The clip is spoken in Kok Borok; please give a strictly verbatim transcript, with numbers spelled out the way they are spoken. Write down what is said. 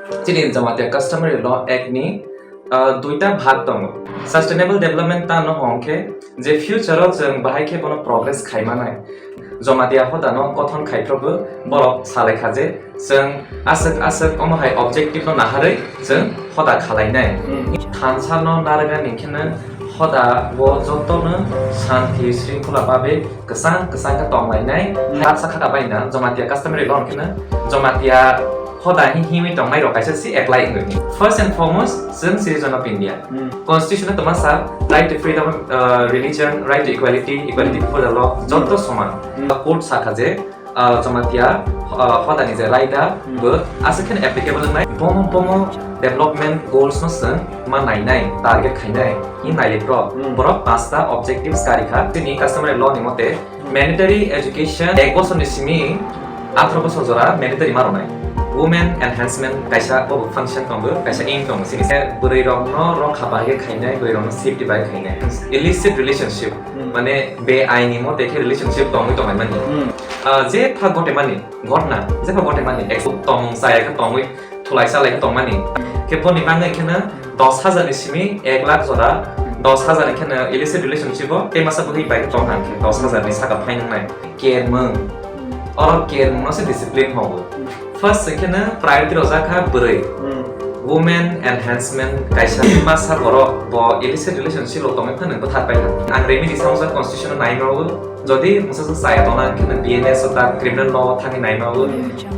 Chini Jamatia Customary Law Act ni, ah, duita bhag tongo. Sustainable development tamo hwnkhe je future o chwng bahai khe bono progress khai manai. Jamatia hodano kothon khai phrobo borok salai kha je chwng aswk aswk omo hai objective no naharwi chwng hoda khalainai. Hmm. Thansa no narwknani kheno hoda bo jotono santi sringkhola babe kwchang kwchang khe tonglainai. Hmm. Haksa khaka baina Jamatia Customary Law kheno Jamatia hoda hi hiwi tongnai rok kaisa si apply wngwi. First and foremost, chwng citizen of India. Hmm. Constitution o tongma sa right to freedom, uh, religion, right to equality, equality before the law, joto soman. Hmm. Court sakha je, uh, Jamatia, uh, hodani je raida, hmm, bo aswk khe applicable wngnai. Bomo, bomo development goals no chwng ma nainai, target khainai, hi nailai pro. Hmm. Borok pasta objectives kari kha. Chini customary law ni mote, mandatory education ek bosorni simi atharo bosor jora mandatory ma rwnai. Women enhancement kaisa bobo function tongo, kaisa aim tongo. Sini se bwrwi rokno rokha bai khainai, bwrwi rokno safety bai khainai. Illicit relationship, hmm, mane be aini mote khe relationship tongwi tongnai mani. Hmm. Ah, je pha gote mani, ghotna, je pha gote mani, ek tong chaya khe tongwi thulai salai khe tongmani. Khe boni bagwi kheno dos hajar ni simi ek lakh jora, dos hajar ni kheno illicit relationship o tei masa bwrwi bai tong hang khe dos hajar ni saka phai nangnai. Kermung. Oro kermung no se discipline hobo. First se kheno priority rojak kha bwrwi. Hmm. Women enhancement kaisa masa borok bo illicit relationship o tongwi phano bwthar pai kha. Ang remedy samsa constitution o nai mawo. Jodi masa sa chaya tona kheno B N S o ta criminal law o thangwi nai mawo. Hmm.